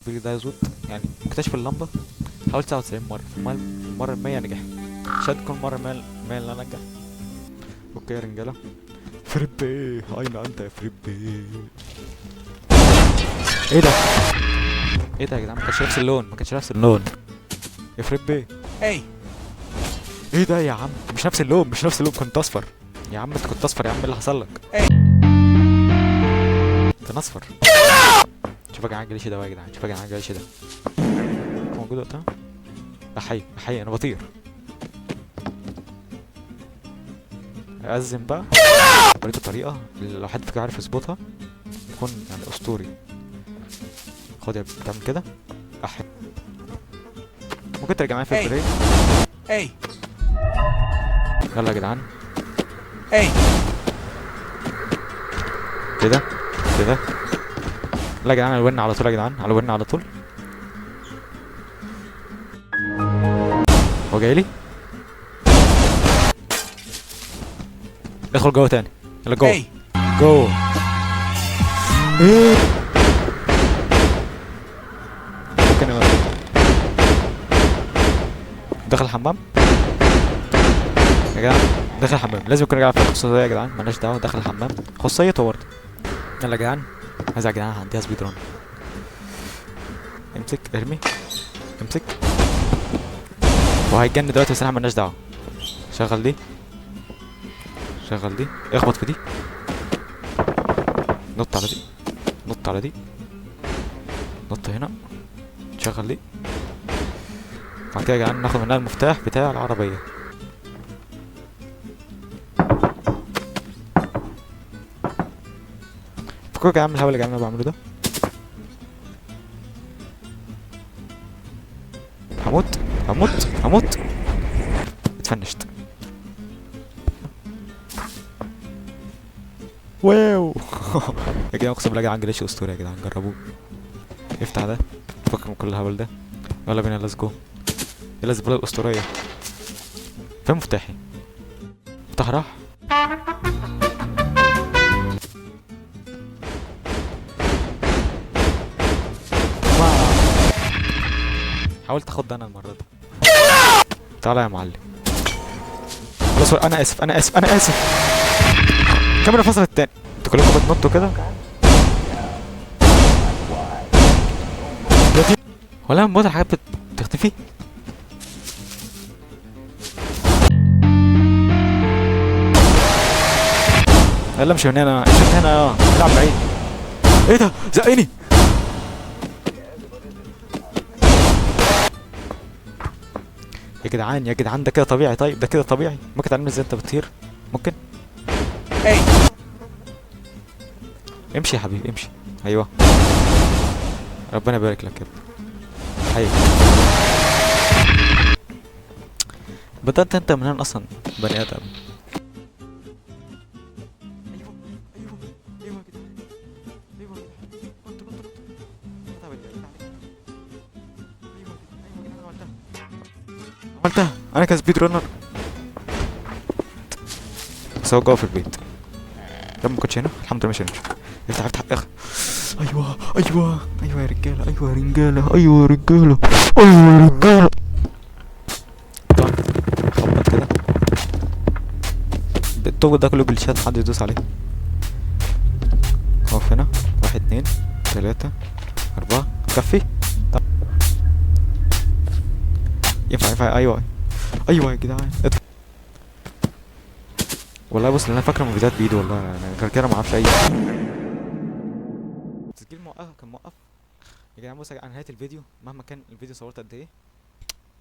الفيديو ده يظبط. يعني مكتشف اللمبة حاولت 99 مرة، في المرة 100 نجح. مش هتكون مرة 100 اللي انا انجح. okay يا رجاله، فريبي اين انت يا فريبي؟ ايه ده؟ ايه ده يا جدعان؟ ما كانش نفس اللون، ما كانش نفس اللون يا فريبي. اي ايه ده يا عم؟ مش نفس اللون، مش نفس اللون. كنت اصفر يا عم، انت كنت اصفر يا عم، ايه اللي حصل لك؟ انت اصفر. شوف يا جدعان ال glitch ده بقى يا جدعان، شوف يا جدعان ال glitch ده موجود وقتها. احي احي، انا بطير. اقزم بقى. وريته الطريقة اللي لو حد فيكم عارف يظبطها يكون يعني اسطوري. خد يا بتعمل كده. احي، ممكن ترجع معايا في ال break. اي يلا يا جدعان. اي كده كده. لا يا جدعان، على ال win على طول يا جدعان، على ال win على طول. هو جاي لي. ادخل جوه تاني، يلا جوه جوه. ايه ممكن يبقى دخل الحمام يا جدعان، دخل الحمام. لازم يكون رجع في الخصوصية يا جدعان، مالناش دعوة. دخل الحمام خصوصيته برضه. يلا يا جدعان، عايز يا جدعان عنديها speed run. امسك، ارمي، امسك. وهيتجن دلوقتي بس احنا مالناش دعوة. شغل دي، شغل دي، اخبط في دي، نط على دي، نط على دي، نط هنا، شغل دي. بعد كده يا جدعان ناخد منها المفتاح بتاع العربية. فكوك يا جدعان من الهبل اللي انا بعمله ده. هموت هموت هموت. اتفنشت. wow يا جدعان اقسم بالله يا جدعان glitch اسطوري يا جدعان، جربوه. افتح ده، فك من كل الهبل ده. يلا بينا، let's go. يلا الزبالة الاسطورية. فين مفتاحي؟ مفتاح راح. حاولت اخد انا المرة دي. تعالى يا معلم. خلاص انا اسف انا اسف انا اسف. الكاميرا فصلت تاني. انتوا كلكم بتنطوا كده؟ ولا من الحاجات بتختفي؟ يلا امشي من هنا، امشي من هنا، العب بعيد. ايه ده؟ زقني. يا جدعان يا جدعان ده كده طبيعي؟ طيب ده كده طبيعي؟ ممكن تعلمني ازاي انت بتطير؟ ممكن؟ اي امشي يا حبيبي امشي. ايوه ربنا يبارك لك يا ابني. حي بدأت انت من هنا اصلا بني ادم. ايوه ايوه ايوه يا جدعان، ايوه يا جدعان، نط نط نط. ايوه ايوه يا جدعان، عملتها عملتها انا ك speed runner. بس هو جوه في البيت. طب ما كنتش هنا، الحمد لله مش هنا. افتح افتح اخ. ايوه ايوه ايوه يا رجاله، ايوه يا رجاله، ايوه يا رجاله، ايوه يا رجاله. خبط كده الطوب ده كله بالشات، حد يدوس عليه. اقف هنا، 1 2 3 4. كفي. طب ينفع ينفع. ايوه ايوه يا جدعان ادفع. والله بص اللي انا فاكره من فيديوهات بايده والله، انا غير كده ما اعرفش اي تسجيل. موقف كان موقف يا جدعان. بصوا على نهاية الفيديو، مهما كان الفيديو صورت قد ايه،